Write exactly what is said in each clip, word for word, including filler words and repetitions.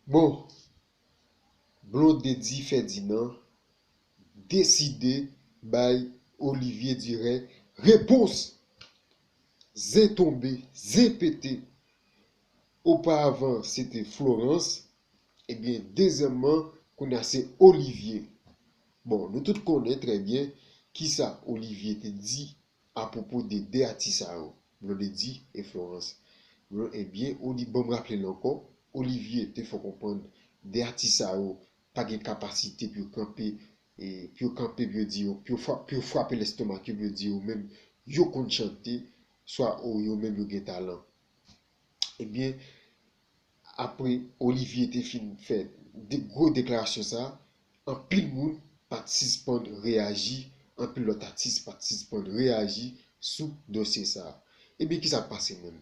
Bon, Blondedy Ferdinand deside bay Olivier Durey repons. Zen tonbe, zen pete. Oparavan, se te Florence. Ebyen, dezyèmman, kounye a se Olivier. Bon, nou tout konnen trè byen kisa Olivier te di apwopo de de atis sa yo, Blondedy e Florence. Ebyen, Oli-, ban m raple l ankò, Olivier te fè konprann de atis sa yo pa gen kapasite pou yo kanpe, e, pou yo kanpe, pou yo di yo, pou yo fra-, pou yo frape lestomak yo, pou yo di yo menm, yo konn chante, swa o yo menm yo gen talan. Ebyen, apre Olivier te fin fè de gwo deklarasyon sa, anpil moun pa t sispann reyaji, anpil lòt atis pa t sispann reyaji sou dosye sa. Ebyen, kisa k pase menm?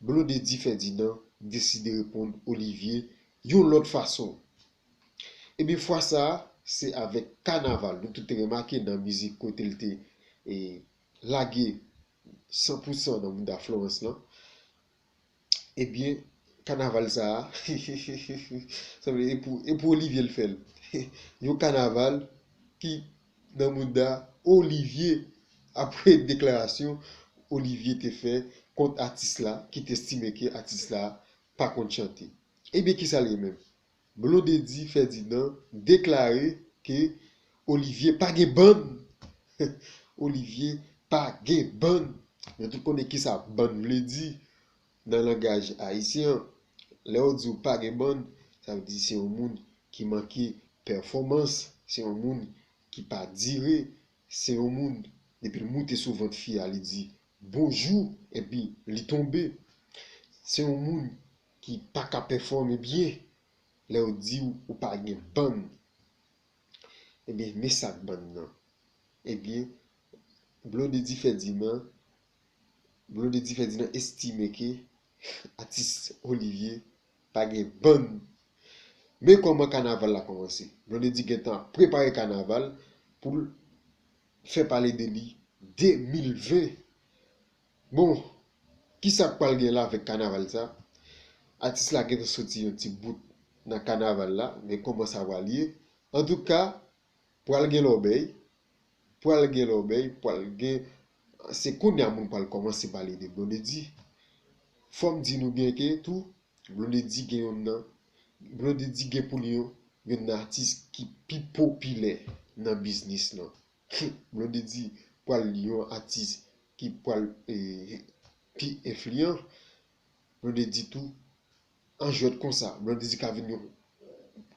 Blondedy Ferdinand deside reponn Olivier yon lòt fason. Ebyen, fwa sa, se avèk kanaval. Nou tout te remake nan mizik kote l te, e, lage san pou san nan mouda Florence lan. Ebyen, kanaval sa a, sanble e pou, e pou Olivier l fè l. Yon kanaval ki nan mouda Olivier, apre deklarasyon Olivier te fè kont atis la, ki te estime ke atis la pa konn chante. Ebyen, kisa l ye menm? Blondedy Ferdinand deklare ke Olivier pa gen bann. Olivier pa gen bann. Nou tout konnen kisa bann vle di nan langaj ayisyen an. Lè yo di w pa gen bann, sa vle di se yon moun ki manke pèfòmans, se yon moun ki pa dire, se yon moun, depi l moute sou vant fi a, li di bonjou, epi li tonbe. Se yon moun ki pa ka pèfòme byen. Lè yo di w ou pa gen bann, ebyen, men sa k bann nan. Ebyen, Blondedy Ferdinand, Blondedy Ferdinand estime ke atis Olivier pa gen bann. Men kòman kanaval la kòmanse. Blondedy gentan ap prepare kanaval pou l fè pale de li de mil ven. Bon, kisa k pral gen la avèk kanaval sa? Atis la gentan soti yon ti bout nan kanaval la, men kòman sa pral ye? Antouka, pral gen lòbèy, pral gen lòbèy, pral gen, se kounye a moun pral kòmanse pale de Blondedy. Fò m di nou byen ke tou, Blondedy gen yonn nan, Blondedy gen pou li yon, yonn nan atis ki pi popilè nan biznis lan. Blondedy pral yon atis ki pral, e, pi enfliyan. Blondedy tou, an jwèt konsa, Blondedy ka vin yon,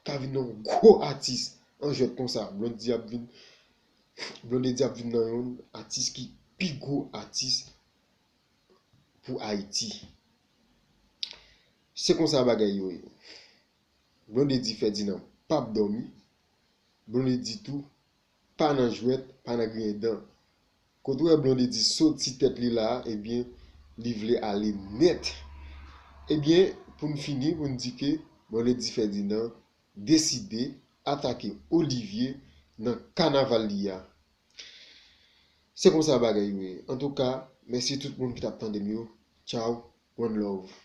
ka vin yon gwo atis. An jwèt konsa, Blondedy ap vin, Blondedy ap vin nan yon atis ki pi gwo atis pou Ayiti. Se konsa bagay yo ye. Blondedy Ferdinand p ap dòmi. Blondedy tou pa nan jwèt, pa nan griyen dan. Kote w wè Blondedy soti tèt li la a, ebyen, li vle ale nèt. Ebyen, pou n fini, pou n di ke Blondedy Ferdinand deside atake Olivier nan kanaval li a. Se konsa bagay yo ye. Antouka, mèsi tout moun ki t ap tande m yo. Tchaw, one love.